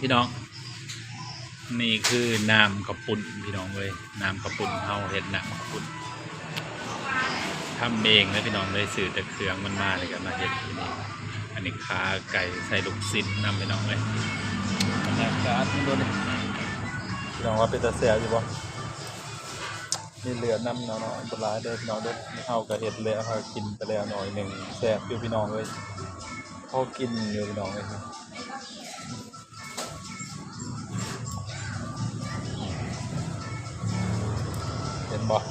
ພີ່ນ້ອງ ນີ້ຄືນ້ຳເຂົ້າປຸ້ນພີ່ນ້ອງເອີຍ ນ້ຳເຂົ້າປຸ້ນ ເຮົາເຮັດນ້ຳເຂົ້າປຸ້ນ ທຳເອງເດີພີ່ນ້ອງເອີຍ ຊື້ແຕ່ເຄື່ອງມັນມາ ແລ້ວກໍມາເຮັດທີ່ນີ້ ອັນນີ້ຂາໄກ່ໃສ່ລູກຊີ້ນນຳພີ່ນ້ອງເອີຍ ບັນຍາກາດມັນໂດນ ພີ່ນ້ອງວ່າເປັນຕາແຊບຢູ່ບໍ່? ມີເລືອດນຳເນາະ ບໍ່ຫຼາຍເດີພີ່ນ້ອງເດີ ເຮົາກໍເຮັດແລ້ວ ເຮົາກິນໄປແລ້ວໜ້ອຍໜຶ່ງ ແຊບຢູ່ພີ່ນ້ອງເອີຍ ພໍກິນຢູ່ພີ່ນ້ອງເອີຍ ເຫັນບໍ່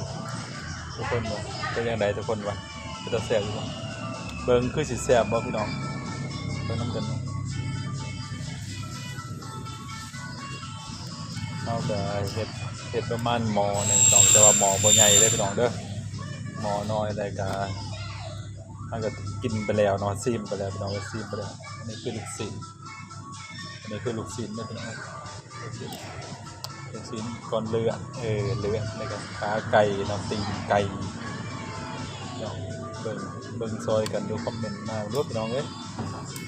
ທຸກຄົນ ວ່າເປັນຈັ່ງໃດທຸກຄົນ ວ່າເປັນຕາແຊບຢູ່ບໍ່? ເບິ່ງຄືຊິແຊບບໍ່ພີ່ນ້ອງ ເບິ່ງນຳກັນ. ເຮົາກໍເຮັດ ເຮັດປະມານໝໍ້ໜຶ່ງພີ່ນ້ອງ ແຕ່ວ່າໝໍ້ບໍ່ໃຫຍ່ເດີພີ່ນ້ອງເດີ ໝໍ້ນ້ອຍ ແລ້ວກໍ ເຮົາກໍກິນໄປແລ້ວເນາະ ຊີມໄປແລ້ວພີ່ນ້ອງ ຊີມໄປແລ້ວ ອັນນີ້ຄືລູກຊີ້ນ ອັນນີ້ຄືລູກຊີ້ນເດີພີ່ນ້ອງ ລູກຊີ້ນ ລູກຊີ້ນກ້ອນເລືອດ ເອີ ເລືອດ ແລ້ວກໍຂາໄກ່ເນາະ ຕີນໄກ່ເນາະ ເບິ່ງ ເບິ່ງຊ່ອຍກັນດູ ຄອມເມັນມາໂລດພີ່ນ້ອງເອີຍ.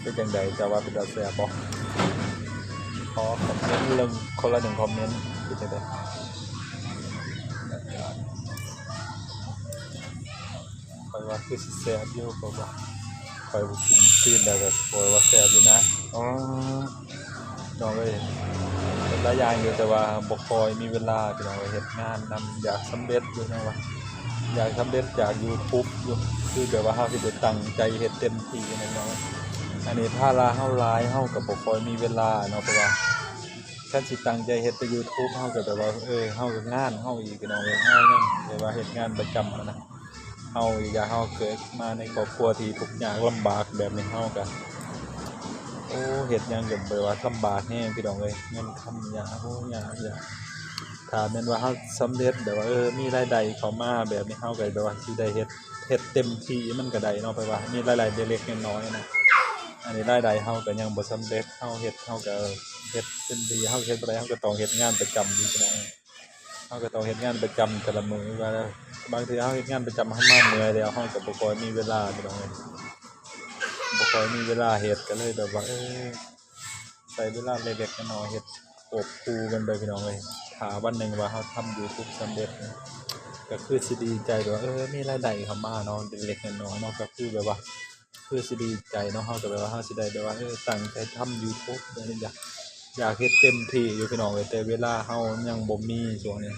ເປັນຈັ່ງໃດ ເຈົ້າວ່າເປັນຕາແຊບບໍ່? ຂໍຄອມເມັນເບິ່ງຄົນລະໜຶ່ງຄອມເມັນ ເປັນຈັ່ງໃດ? ຂ້ອຍວ່າຄືຊິແຊບຢູ່ ເພາະວ່າຂ້ອຍກິນຊີ້ນແລ້ວກໍຂ້ອຍວ່າແຊບຢູ່ນະ. ອໍ ນ້ອງເອີຍ ເຮັດຫຼາຍຢ່າງຢູ່ ແຕ່ວ່າບໍ່ຄ່ອຍມີເວລາ ພີ່ນ້ອງເອີຍ ເຮັດງານນຳ ຢາກສຳເລັດຢູ່ ຈັ່ງວ່າ ຢາກສຳເລັດຈາກຢູທູບຢູ່ ຄືແບບວ່າເຮົາຊິໄດ້ຕັ້ງໃຈເຮັດເຕັມທີ່ນະພີ່ນ້ອງ. ອັນນີ້ພາລະເຮົາຫຼາຍ ເຮົາກໍບໍ່ຄ່ອຍມີເວລາເນາະ ເພາະວ່າຄັນຊິຕັ້ງໃຈເຮັດແຕ່ຢູທູບ ເຮົາກໍແບບວ່າ ເອີ ເຮົາກໍງານເຮົາອີກພີ່ນ້ອງເອີຍ ເຮົາຍັງແບບວ່າເຮັດງານປະຈຳຫັ້ນນະ ເຮົາ ຢ່າງເຮົາເກີດມາໃນຄອບຄົວທີ່ທຸກຍາກລຳບາກແບບນີ້ ເຮົາກໍ ໂອ້ ເຮັດຫຍັງກໍແບບວ່າລຳບາກແຮງພີ່ນ້ອງເອີຍ ເງິນຄຳຍາກ ໂອ້ ຍາກ ຍາກ ຖ້າແມ່ນວ່າເຮົາສຳເລັດແບບວ່າ ເອີ ມີລາຍໄດ້ເຂົ້າມາແບບນີ້ ເຮົາກໍແບບວ່າຊິໄດ້ເຮັດ ເຮັດເຕັມທີ່ມັນກໍໄດ້ເນາະ ແບບວ່າມີລາຍໄດ້ເລັກໆນ້ອຍໆນະ. ອັນນີ້ລາຍໄດ້ເຮົາກໍຍັງບໍ່ສຳເລັດ ເຮົາເຮັດ ເຮົາກໍເຮັດເຕັມທີ່ ເຮົາເຮັດບໍ່ໄດ້ ເຮົາກໍຕ້ອງເຮັດງານປະຈຳຢູ່ພີ່ນ້ອງ ເຮົາກໍຕ້ອງເຮັດງານປະຈຳແຕ່ລະມື້ ວ່າບາງເທື່ອເຮົາເຮັດງານປະຈຳ ເຮົາມາເມື່ອຍແລ້ວ ເຮົາກໍບໍ່ຄ່ອຍມີເວລາພີ່ນ້ອງເອີຍ ບໍ່ຄ່ອຍມີເວລາເຮັດ ກໍເລີຍແບບວ່າ ເອີ ໃຊ້ເວລາເລັກໆນ້ອຍໆເຮັດຄວບຄູ່ກັນໄປພີ່ນ້ອງເອີຍ. ຖ້າວັນໜຶ່ງວ່າເຮົາທຳຢູທູບສຳເລັດ ກໍຄືຊິດີໃຈ ແບບວ່າ ເອີ ມີລາຍໄດ້ເຂົ້າມາເນາະ ເລັກໆນ້ອຍໆເນາະ ກໍຄືແບບວ່າ ຄືຊິດີໃຈເນາະ ເຮົາກໍແບບວ່າເຮົາຊິໄດ້ແບບວ່າ ເອີ ຕັ້ງໃຈທຳຢູທູບ ຢາກ ຢາກເຮັດເຕັມທີ່ຢູ່ພີ່ນ້ອງເອີຍ ແຕ່ເວລາເຮົາຍັງບໍ່ມີຊ່ວງນີ້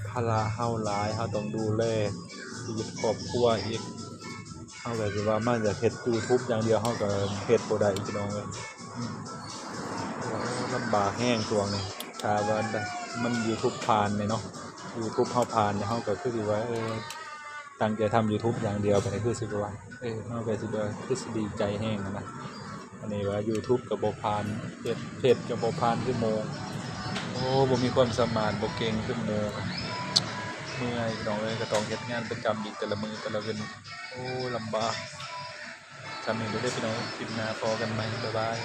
ພາລະເຮົາຫຼາຍ ເຮົາຕ້ອງດູແລຊີວິດຄອບຄົວອີກ ເຮົາກໍຊິວ່າມາຢາກເຮັດຢູທູບຢ່າງດຽວ ເຮົາກໍເຮັດບໍ່ໄດ້ພີ່ນ້ອງເອີຍ ລຳບາກແຮງຊ່ວງນີ້. ຖ້າວ່າມັນຢູທູບຜ່ານນີ້ເນາະ ຢູທູບເຮົາຜ່ານນີ້ ເຮົາກໍຄືຊິວ່າ ເອີ ຕັ້ງໃຈທຳຢູທູບຢ່າງດຽວ ບາດນີ້ຄືຊິວ່າ ເອີ ເຮົາກໍຊິແບບ ຄືຊິດີໃຈແຮງຫັ້ນນະ. ອັນນີ້ວ່າຢູທູບກໍບໍ່ຜ່ານ ເຮັດເພຈກໍບໍ່ຜ່ານຄືໝູ່ ໂອ້ ບໍ່ມີຄວາມສາມາດ ບໍ່ເກັ່ງຄືໝູ່ ເມື່ອຍພີ່ນ້ອງເອີຍ ກໍຕ້ອງເຮັດງານປະຈຳອີກແຕ່ລະມື້ແຕ່ລະເວັນ ໂອ້ ລຳບາກ. ສ່ຳນີ້ເດີພີ່ນ້ອງ ຄລິບໜ້າພໍ້ກັນໃໝ່ ບາຍບາຍ.